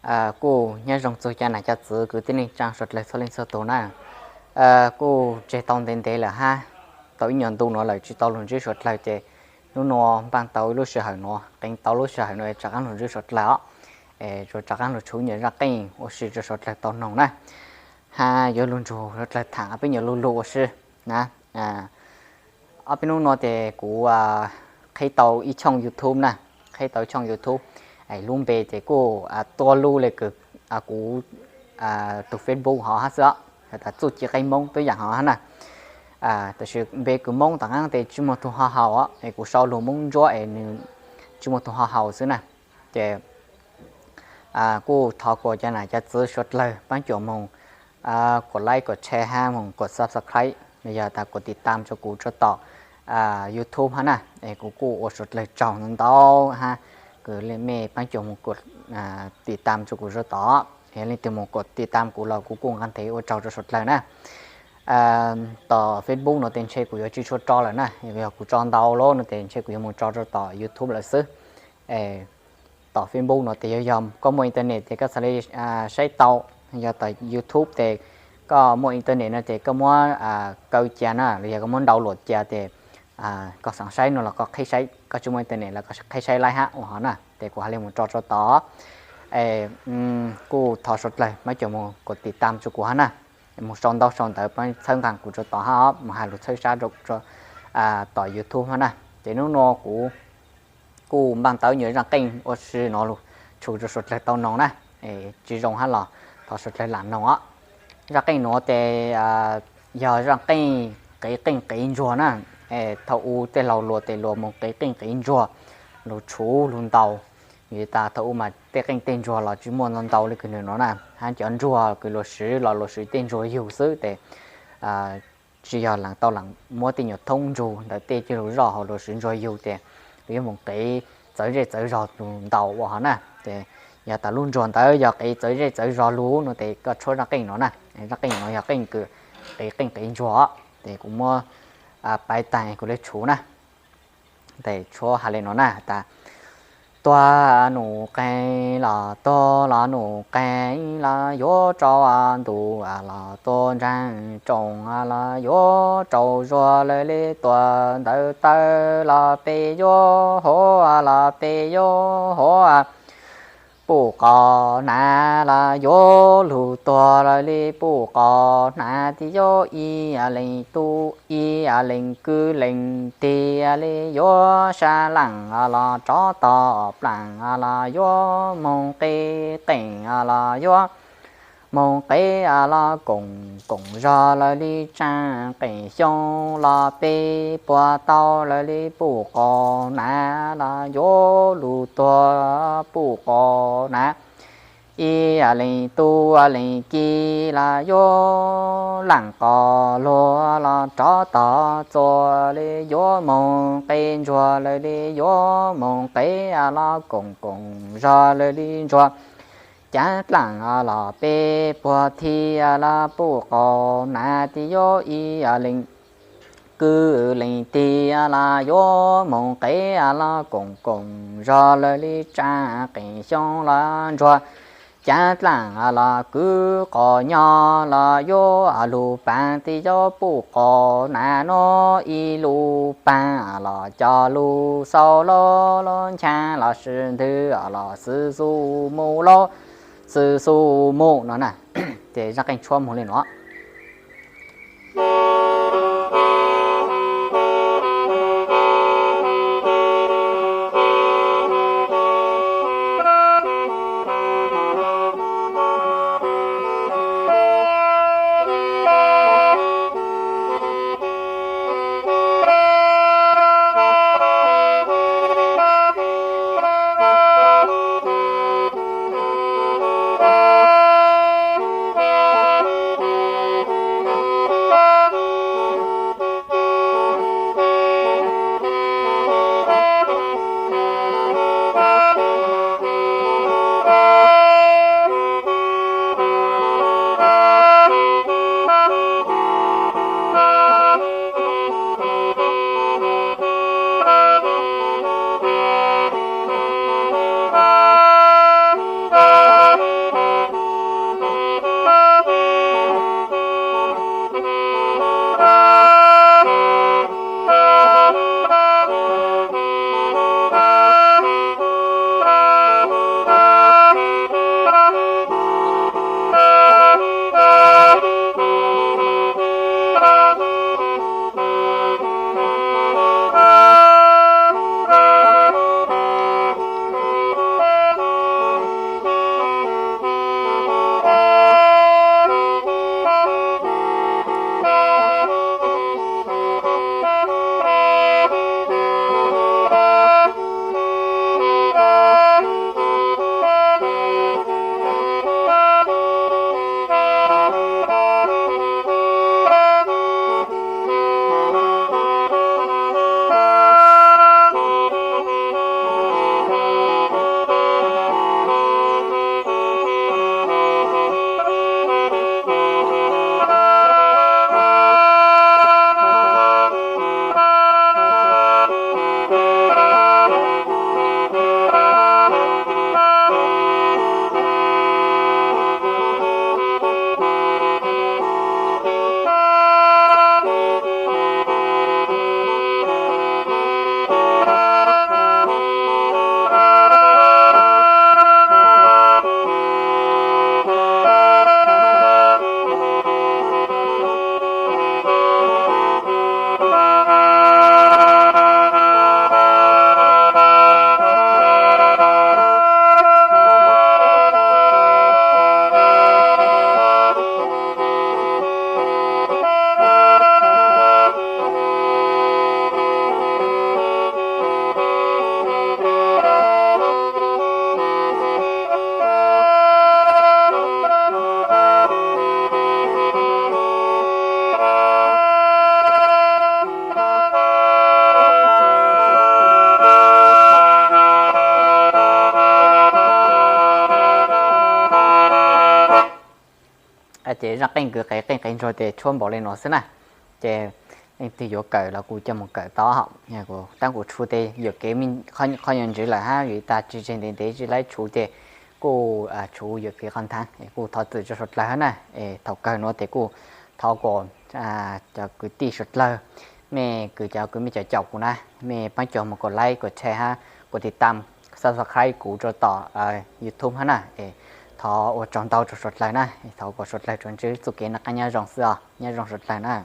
Kuj nyob zoo txug cov nam cov txwv kwv tij neej tsaa suav dlawg txhua leej txhua tug na. Kuj tseg tau ntev ntev lawm hab, tau ib nyuas ntu nuav lawm tsis tau lug ntsib suav dlawg ces hnub nuav npaaj tau ib lub sij hawm nuav, qee tau lub sij hawm nuav rov qaab lug ntsib suav dlawg os. Es rov qaab lug tshuv nyuas zaaj qeej ua si rua suav dlawg tau noog na, hab yuav lug nrug suav dlawg thaam ob peb nyuas lug lug ua si na. Ob peb hnub nuav ces kuv qhib tau ib channel YouTube na, qhib tau ib channel YouTube, lub npe ces kuj tuab lub le kws kuv tug Facebook hov hab xwb os, has tas Txuj Ci Qeej Moob tuab yaam hov hab na. Tab sis npe kws Moob tom qaab tes tsis muaj tug ho haus os, es kuv sau lug Moob Ntsuab es nwg tsis muaj tug ho haus xwb na. Ces kuj thov kuas cov nam cov txwv suav dlawg paab cuam moog kuas like kuas share hab moog kuas subscribe los yog tas kuas tiv tam rua kuv rua tom YouTube hab na. Es kuv kuj ua suav dlawg tsaug ntau ntau hab, kws le mej paab cuam moog kuas tiv tam rua kuv rua tom, yog leej twg moog kuas tiv tam kuv los kuv kuj nqa nthe ua tsaug rua suav dlawg na. Tom Facebook nuav tes ntshe kuv yuav tsis tshua tso lawm na, yog kuv tso ntau lawm no tes ntshe kuv yuav moog tso rua tom YouTube lawm xwb. Tom Facebook nuav tes yog, yog koj muaj internet tes koj txhad le saib tau, yog tom YouTube tes koj muaj internet no tes koj muab kaw cia na, los yog koj muab download cia tes koj xaav saib no los koj qhib saib, koj tsis muaj internet los koj qhib saib laib hab ua hov na. Tes kuv has le moog tso rua tod, kuj thov suav dlawg paab cuam moog kuas tiv tam rua kuv hab na. Moog sau ntaub sau ntawv paab txhawb nqaa kuv rua tod hab, moog has lug txhawb sab rua tom YouTube hab na. Ces hnub nuav kuv kuj npaaj tau nyuas zaaj qeej ua si nuav lug tshuv rua suav dlawg tau noog na. Tsis zoo hab los thov suav dlawg lam noog os. Zaaj qeej nuav tes yog zaaj qeej qiv qeej qiv ntsuag na. Thaum u tej laug luas tes luas moog qiv qeej qiv ntsuag, lug tshuv lug ntaus. Vim tas thaum u mas tej qeej tej ntsuag los tsis muaj ntau ntau le kws nwg nuav na, hab cov ntsuag kws luas siv los luas siv tej ntsuag yug xwb tes tsis yog leej tau leej muab tej nyuas thoob ntsug ntawm tej coj lug zoj hauv, luas siv ntsuag yug tes luas yuav moog qiv txawv zej txawv zog lug ntaus ua hov na. Ces yog tas lub ntsuag ntawd yog qiv txawv zej txawv zog lug no tes koj tshuab zaaj qeej nuav na. Zaaj qeej nuav yog qeej kws qiv qeej qiv ntsuag os. Ces kuv muab paiv taag kuv le tshuv na. Tes tshuab has le nuav na, tas tuag num qees los tuag los num qees los yuav rau ntuj los tuag ntsaag tsoom los yuav rau zuag lawm le tuag ntawd tawg los peb yuav huv los peb yuav huv. Puj qos hnav los yuav lug tuag lawm le puj qos hnav, tes yuav ib leeg tub ib leeg kwv leej tij le yuav sab laaj los rov tog plaaj los yuav moog qev qeej los yuav moog qev los koom koom zog lawm le tsaaj qeej xyoo los peb puag tau lawm le puj qos hnav los yuav lug tuag puj qos hnav. Ib leeg tub leeg kiv los yuav laaj qos luag los rov tog txuas le yuav moog qev ntsuag lawm le yuav moog qev los koom koom zog lawm le ntsuag. Cav dlaaj los peb puag thib los puj qos hnav, tes yuav ib leeg kwv leej tij los yuav moog qev los koom koom zog lawm le tsaaj qeej xyoo los ntsuag. Cav dlaaj los kwv qos nyob los yuav lug paag, tes yuav puj qos hnav nuav ib lub paag los coj lug xauv lub lub nchaag los sis ntwg los xwb xub mus lub xwb xub mus no na. Ces zaaj qeej tshuab moog le nuav. ces zaj qeej kwv qev qeej qev ntsug tes tshuab npaum li no xwb na. Ces leej twg yuav kawm los kuv coj mus kawm tau hos. Kuv tab kuv tshuav tes yuam kev qhov nyuag ntsis lawm hab vim tas tsis tseg ntev ntev tsis laib tshuav ces kuj tshuav yuam kev qhov ntawd es kuj thov txim rau suav dlawg hab na. Es thaum kawg nuav tes kuj thov kom cov kwv tij suav dlawg, mej kws cov kws mej cov caum kuv na, mej paab cuag mus kom like kom share hab kom tiv tam, subscribe kuv rua tom YouTube hab na. Es thov ua tsaug ntau rau suav dlawg na, thov kom suav dlawg tsuas ntsib txuj kev noj qaab nyob zoo xwb os, nyob zoo suav dlawg na.